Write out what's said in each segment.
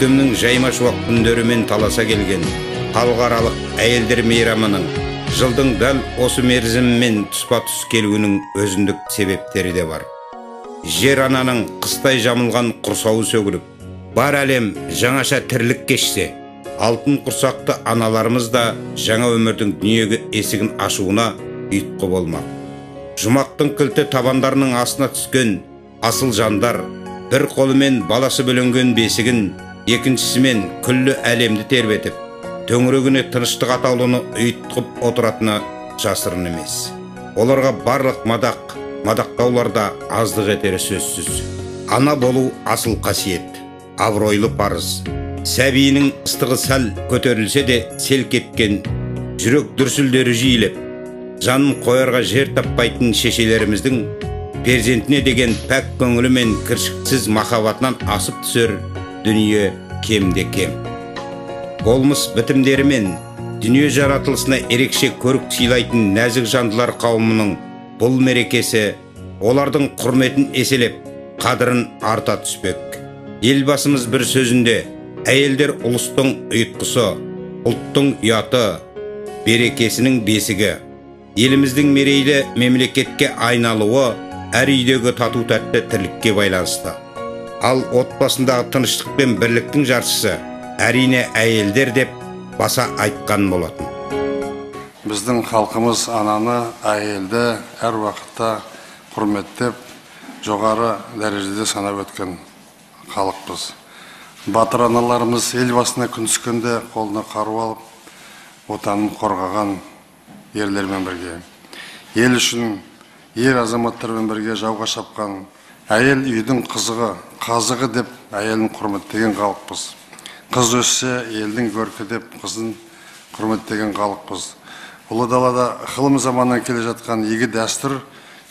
Көктемнің жайма шуақ күндерімен таласа келген халықаралық әйелдер мейрамының жылдың дәл осы мерзімімен тұспа-тұс келуінің өзіндік себептері де бар. Жер ананың қыстай жамылған құрсауы сөгіліп, бар әлем жаңаша тірлік кешсе, алтын құрсақты аналарымыз да жаңа өмірдің дүниеге есігін ашуына ұйытқы болмақ. Жұмақтың кілті табандарының астына түскен асыл жандар бір қолымен баласы бөленген бесігін, екіншісімен күллі әлемді тербетіп, төңірегіне тыныштық атаулыны ұйытқып отыратыны жасырын емес. Оларға барлық мадақ, мадақтауларда аздық етері сөзсіз. Ана болу асыл қасиет, абыройлы парыз. Сәбиінің ыстығы сәл көтерілсе де селк еткен, жүрек дүрсілдері жиілеп, жанын қоярға жер таппайтын шешелеріміздің перзентіне деген пәк көңілі мен кіршіксіз махаббатынан асып түсер дүние кемде кем. Болмыс бітімдерімен дүние жаратылысына ерекше көрік сыйлайтын нәзік жандылар қауымының бұл мерекесі олардың құрметін еселеп, қадірін арта түспек. Елбасымыз бір сөзінде әйелдер ұлыстың ұйытқысы, ұлттың ұяты, берекесінің бесігі. Еліміздің мерейлі мемлекетке айналуы әр үйдегі тату тәтті тірлікке байланысты. Ал отбасындағы тыныштық пен бірліктің жаршысы әрине әйелдер деп баса айтқан болатын. Біздің халқымыз ананы, әйелді әр уақытта құрметтеп, жоғары дәрежеде санап өткен халықпыз. Батыр аналарымыз ел басына күн түскенде қолына қару алып, отанын қорғаған ерлермен бірге, ел үшін ер азаматтармен бірге жауға шапқан, әйел үйдің қызығы, қазығы деп әйелін құрметтеген халықпыз. Қыз өссе елдің көркі деп қызын құрметтеген халықпыз. Ұлы далада ықылым заманнан келе жатқан игі дәстүр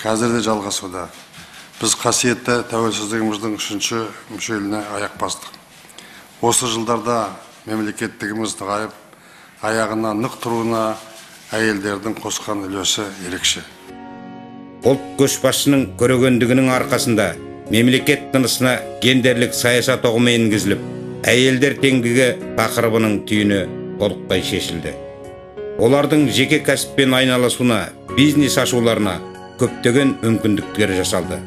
қазір де жалғасуда. Біз қасиетті тәуелсіздігіміздің үшінші мүшеліне аяқ бастық. Осы жылдарда мемлекеттігіміз нығайып, аяғына нық тұруына әйелдердің қосқан үлесі ерекше. Ұлт көшбасшының көрегендігінің арқасында мемлекет тынысына гендерлік саясат ұғымы енгізіліп, әйелдер теңдігі тақырыбының түйіні толықтай шешілді. Олардың жеке кәсіппен айналысуына, бизнес ашуларына көптеген мүмкіндіктер жасалды.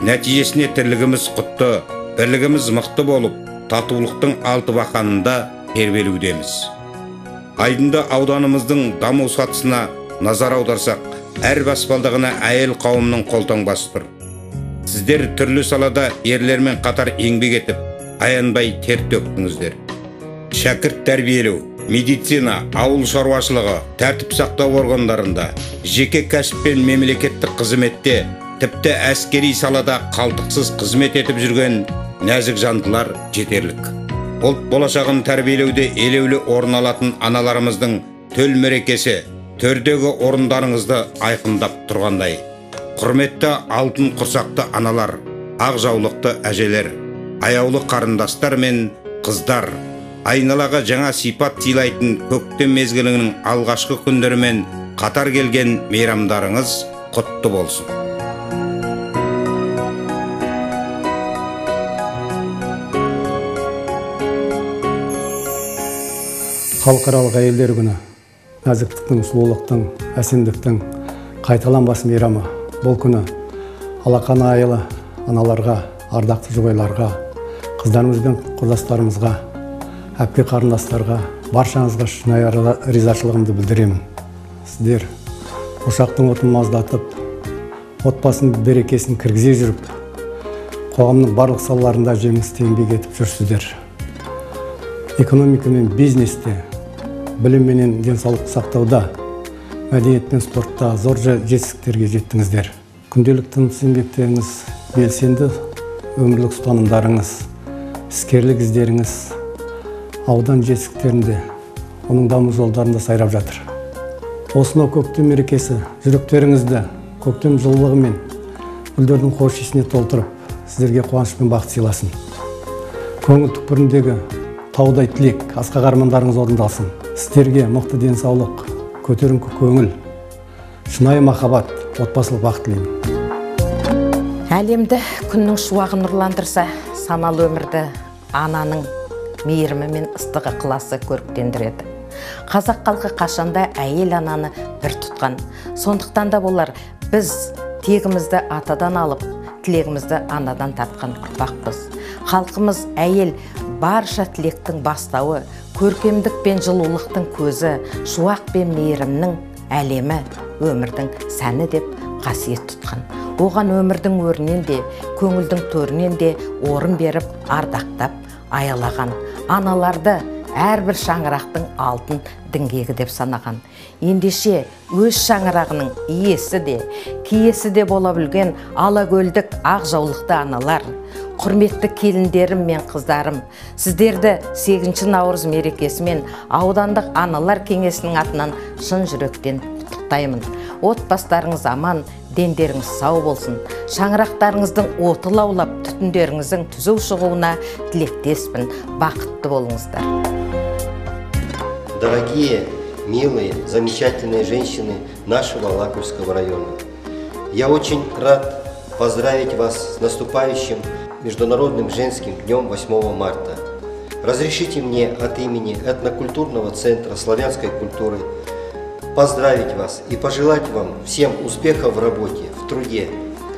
Нәтижесінде тірлігіміз құтты, бірлігіміз мықты болып, татулықтың алты бақанында тербелудеміз. Айдынды ауданымыздың даму сатысына назар аударсақ, әр баспалдағына әйел қауымының қолтаңбасы тұр. Сіздер түрлі салада ерлермен қатар еңбек етіп, аянбай тер төктіңіздер. Шәкірт тәрбиелеу, медицина, ауыл шаруашылығы, тәртіп сақтау органдарында, жеке кәсіп пен мемлекеттік қызметте, тіпті әскери салада қалтқысыз қызмет етіп жүрген нәзік жандылар жетерлік. Ұлт болашағын тәрбиелеуде елеулі орын алатын аналарымыздың төл мерекесі төрдегі орындарыңызды айқындап тұрғандай. Құрметті алтын құрсақты аналар, ақ жаулықты әжелер, аяулы қарындастар мен қыздар, айналаға жаңа сипат сыйлайтын көктем мезгілінің алғашқы күндерімен қатар келген мейрамдарыңыз құтты болсын. Халықаралық әйелдер күні нәзіктіктің, сұлулықтың, әсемдіктің қайталанбас мейрамы. Бұл күні алақан айлы аналарға, ардақты жұбайларға, қыздарымыз бен құрдастарымызға, әпке қарындастарға, баршаңызға шынайы ризашылығымды білдіремін. Сіздер ошақтың отын маздатып, отбасының берекесін кіргізе жүріп, қоғамның барлық салаларында жемісті еңбек етіп жүрсіздер. Экономика мен бизнесте, білім менен денсаулық сақтауда, мәдениет пен спортта зор жетістіктерге жеттіңіздер. Күнделік тынымсыз еңбектеріңіз, белсенді өмірлік ұстанымдарыңыз, іскерлік іздеріңіз аудан жетістіктерінде, оның даму жолдарында сайрап жатыр. Осынау көктем мерекесі жүректеріңізді көктем жылылығымен, гүлдердің хош иісіне толтырып, сіздерге қуаныш пен бақыт сыйласын. Көңіл түкпіріндегі таудай тілек, асқақ армандарыңыз орындалсын. Сіздерге мықты денсаулық, көтеріңкі көңіл, шынайы махаббат, отбасылық бақыт тілеймін. Әлемді күннің шуағы нұрландырса, саналы өмірді ананың мейірімі мен ыстық ықыласы көріктендіреді. Қазақ халқы қашанда әйел ананы бір тұтқан. Сондықтан да болар, біз тегімізді атадан алып, тілегімізді анадан тартқан ұрпақпыз. Халқымыз әйел барша тілектің бастауы, көркемдік пен жылулықтың көзі, шуақ пен мейірімнің әлемі, өмірдің сәні деп қасиет тұтқан. Оған өмірдің өрінен де, көңілдің төрінен де орын беріп, ардақтап, аялаған. Аналарды әрбір шаңырақтың алтын діңгегі деп санаған. Ендеше өз шаңырағының иесі де, киесі де бола білген алакөлдік ақ жаулықты аналар, құрметті келіндерім мен қыздарым, сіздерді 8 наурыз мерекесімен аудандық аналар кеңесінің атынан шын жүректен құттықтаймын. Отбасыларыңыз аман, дендеріңіз сау болсын. Шаңырақтарыңыздың оты лаулап, түтіндеріңіздің түзу шығуына тілектеспін. Бақытты болыңыздар. Дорогие, милые, замечательные женщины нашего Алакульского района, я очень рад поздравить вас с наступающим Международным женским днем 8 марта. Разрешите мне от имени этнокультурного центра славянской культуры поздравить вас и пожелать вам всем успехов в работе, в труде,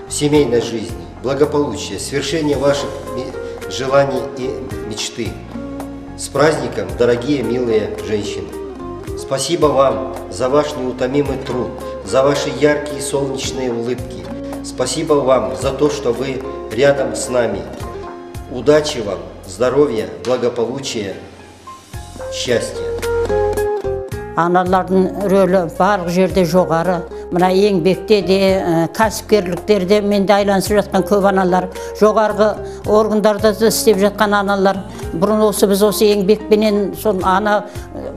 в семейной жизни, благополучия, свершения ваших желаний и мечты. С праздником, дорогие милые женщины! Спасибо вам за ваш неутомимый труд, за ваши яркие солнечные улыбки. Спасибо вам за то, что вы рядом с нами. Удачи вам, здоровья, благополучия, счастья! Аналардың рөлі барлық жерде жоғары. Мына еңбекте де, кәсіпкерліктерде мен де айланысып жатқан көп аналар, жоғарғы органдарда да істеп жатқан аналар. Бұрын осы біз осы еңбекпенен сол ана,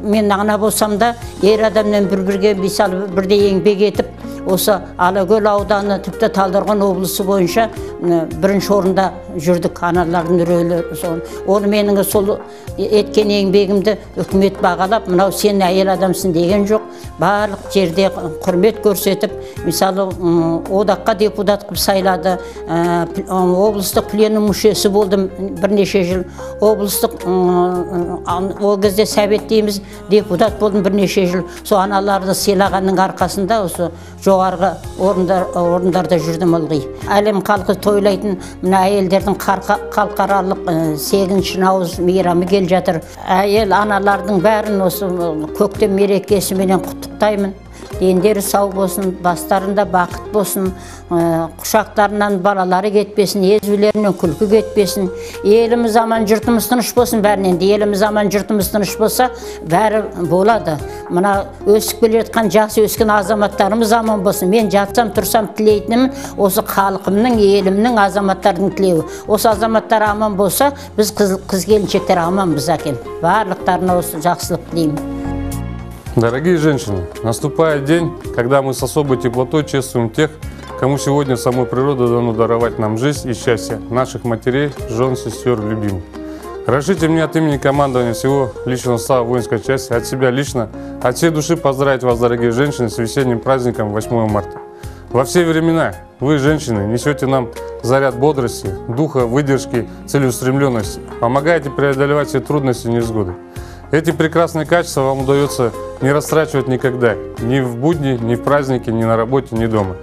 мен ана болсам да, ер адаммен бір-бірге мысалы бірде еңбек етіп, осы Алакөл ауданы, тіпті Талдықорған облысы бойынша бірінші орында жүрдік. Аналардың рөлі сол. Оны менің сол еткен еңбегімді үкімет бағалап, мынау сен әйел адамсың деген жоқ. Барлық жерде құрмет көрсетіп, мысалы одаққа депутат қылып сайлады, облыстық пленум мүшесі болдым бірнеше жыл, облыстық ол кезде совет дейміз, депутат болдым бірнеше жыл. Сол аналарды сыйлағанның арқасында осы жоғарғы орындарда жүрдім ылғи. Әлем халқы тойлайтын мына әйелдердің халықаралық 8 наурыз мейрамы келе жатыр. Әйел аналардың бәрін осы көктем мерекесіменен құттықтаймын. Дендері сау болсын, бастарында бақыт болсын, құшақтарынан балалары кетпесін, езулерінен күлкі кетпесін. Еліміз аман, жұртымыз тыныш болсын бәрінен де. Еліміз аман, жұртымыз тыныш болса, бәрі болады. Мына өсіп келе жатқан жасы өскен азаматтарымыз аман болсын. Мен жатсам, тұрсам тілейтінім осы халқымның, елімнің, азаматтардың тілеуі. Осы азаматтар аман болса, біз қыз келіншектер аманбыз екен. Барлықтарына осы жақсылық тілеймін. Дорогие женщины, наступает день, когда мы с особой теплотой чествуем тех, кому сегодня самой природой дано даровать нам жизнь и счастье, наших матерей, жен, сестер, любимых. Разрешите мне от имени командования всего личного состава воинской части, от себя лично, от всей души поздравить вас, дорогие женщины, с весенним праздником 8 марта. Во все времена вы, женщины, несете нам заряд бодрости, духа, выдержки, целеустремленности, помогаете преодолевать все трудности и невзгоды. Эти прекрасные качества вам удается не растрачивать никогда, ни в будни, ни в праздники, ни на работе, ни дома.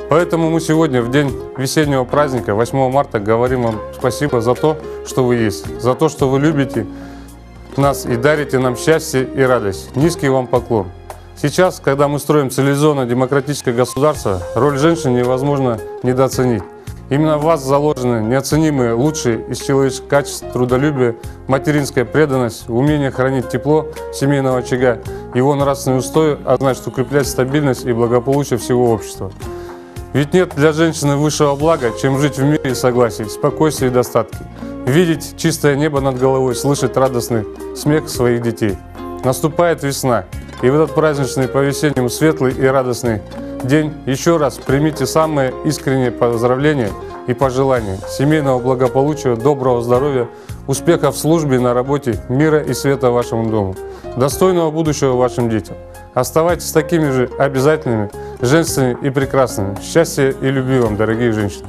Поэтому мы сегодня, в день весеннего праздника, 8 марта, говорим вам спасибо за то, что вы есть, за то, что вы любите нас и дарите нам счастье и радость. Низкий вам поклон. Сейчас, когда мы строим цивилизованное демократическое государство, роль женщин невозможно недооценить. Именно в вас заложены неоценимые лучшие из человеческих качеств: трудолюбие, материнская преданность, умение хранить тепло семейного очага, его нравственные устои, а значит укреплять стабильность и благополучие всего общества. Ведь нет для женщины высшего блага, чем жить в мире и согласии, спокойствии и достатке, видеть чистое небо над головой, слышать радостный смех своих детей. Наступает весна, и в этот праздничный по-весеннему светлый и радостный день еще раз примите самые искренние поздравления и пожелания семейного благополучия, доброго здоровья, успехов в службе и на работе, мира и света вашему дому, достойного будущего вашим детям. Оставайтесь такими же обязательными, женственными и прекрасными. Счастья и любви вам, дорогие женщины!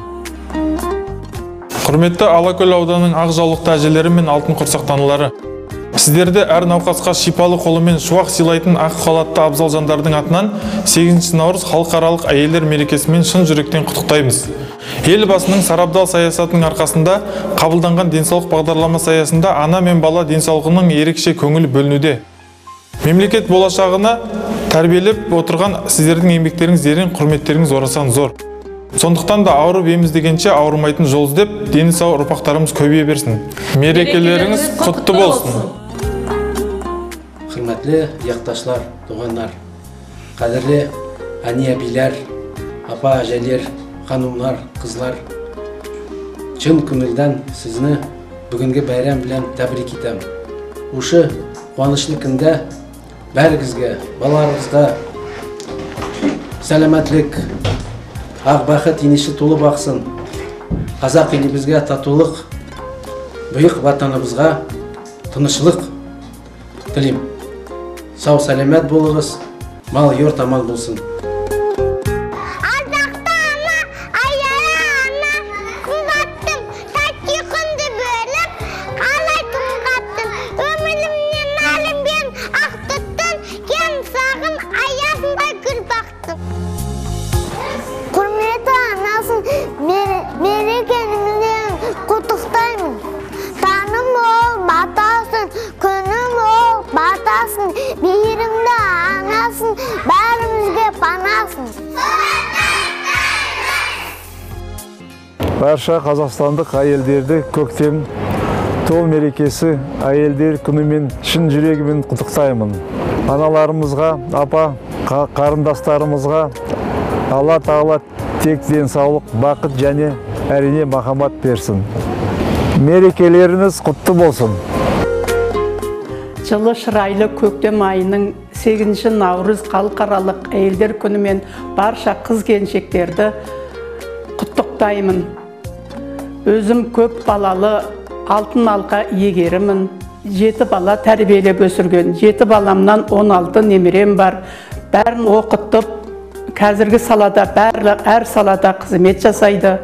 Құрметті Алакөл ауданының ақ жаулықты әжелері мен алтын құрсақты аналары, сіздерді әр науқасқа шипалы қолымен шуақ сыйлайтын ақ халатты абзал жандардың атынан 8 наурыз халықаралық әйелдер мерекесімен шын жүректен құттықтаймыз. Елбасының сарабдал саясатының арқасында қабылданған денсаулық бағдарламасы аясында ана мен бала денсаулығының ерекше көңіл бөлінуде. Мемлекет болашағына тәрбиелеп отырған сіздердің еңбектеріңіз ерен, құрметтеріңіз орасан зор. Сондықтан да ауырып ем іздегенше ауырмайтын жол іздеп, дені сау ұрпақтарымыз көбейе берсін. Мерекелеріңіз құтты болсын. Құрметлі яқташлар, туғандар, қадірлі әне әбилер, апа әжелер, ханымлар, қызлар, чын көңілден сізні бүгінгі байрам білән тәбрик етем. Ушы қуанышлы күнде бәріңізге, балаларыңызға сәлемәтлік, ақ бақыт енеші толы бақсын. Қазақ елімізге татулық, бұйық ватанымызға тыныштық тілеймін. Сау сәлемет болыңыз, мал йорт аман болсын. Ардақты ана, аялы ана, қымбаттым, тәтті күнді бөліп, қалай тұнғаттым. Өмірімнен әлімбен ақ түттің, кең сағын аясында гүл бақтым. Құрметті анасын мерекеңізбен құттықтаймын. Таным ол батасын, күнім ол батасын, мейірімді анасын, бәрімізге панасын. Барша қазақстандық әйелдерді көктем тол мерекесі әйелдер күнімен шын жүрегімен құттықтаймын. Аналарымызға, апа, қарындастарымызға Алла тағала тек денсаулық, бақыт және әрине махаббат берсін. Мерекелеріңіз құтты болсын. Жылы шырайлы көктем айының 8 наурыз халықаралық әйелдер күнімен барша қыз келіншектерді құттықтаймын. Өзім көп балалы алтын алқа иегерімін. 7 бала тәрбиелеп өсірген. 7 баламнан 16 немерем бар. Бәрін оқытып, қазіргі салада, барлық әр салада қызмет жасайды.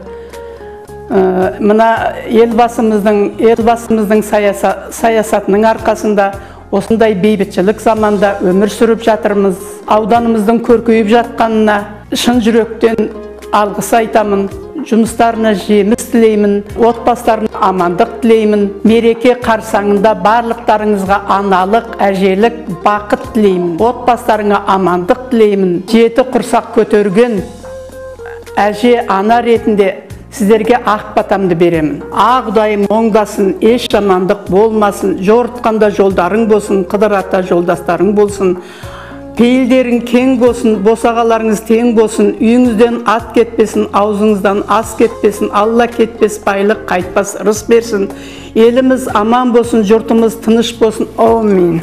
Мына елбасымыздың саясатының арқасында осындай бейбітшілік заманда өмір сүріп жатырмыз. Ауданымыздың көркейіп жатқанына шын жүректен алғыс айтамын. Жұмыстарына жеміс тілеймін, отбасыларына амандық тілеймін. Мереке қарсаңында барлықтарыңызға аналық, әжелік бақыт тілеймін. Отбасыларыңа амандық тілеймін. 7 құрсақ көтерген әже ана ретінде сіздерге ақ батамды беремін. Ақ Құдайым оңдасын, еш жамандық болмасын, жорытқанда жолдарың болсын, қыдыр ата жолдастарың болсын. Пейілдерің кең болсын, босағаларыңыз тең болсын, үйіңізден ат кетпесін, аузыңыздан ас кетпесін, Алла кетпес байлық қайтпас ырыс берсін. Еліміз аман болсын, жұртымыз тыныш болсын. Аумин.